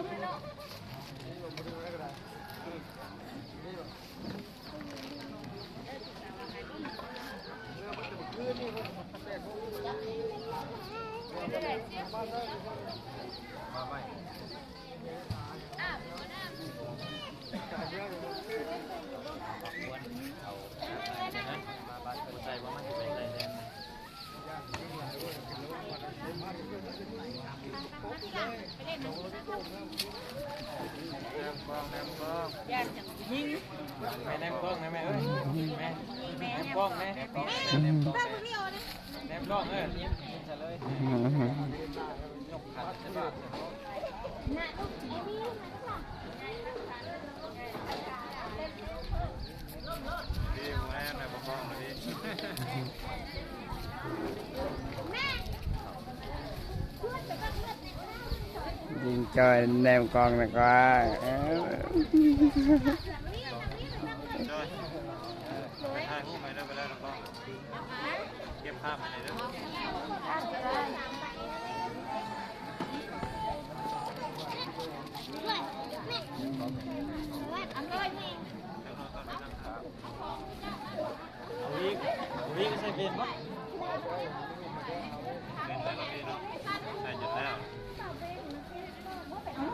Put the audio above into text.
ແນມກ້ອງ ແນມກ້ອງ ແມ່ ແນມກ້ອງນະແມ່ເອີຍ ແມ່ ແນມກ້ອງແມ່ ແນມກ້ອງ ແນມກ້ອງ ເອີ ຍິງຈ່ອຍແນມກ້ອງນະກວ່າ ເອີ ເກັບພາບໃຫ້ໜ່ອຍເດີ ວິ ວິກໃສ່ເປັນບໍ່?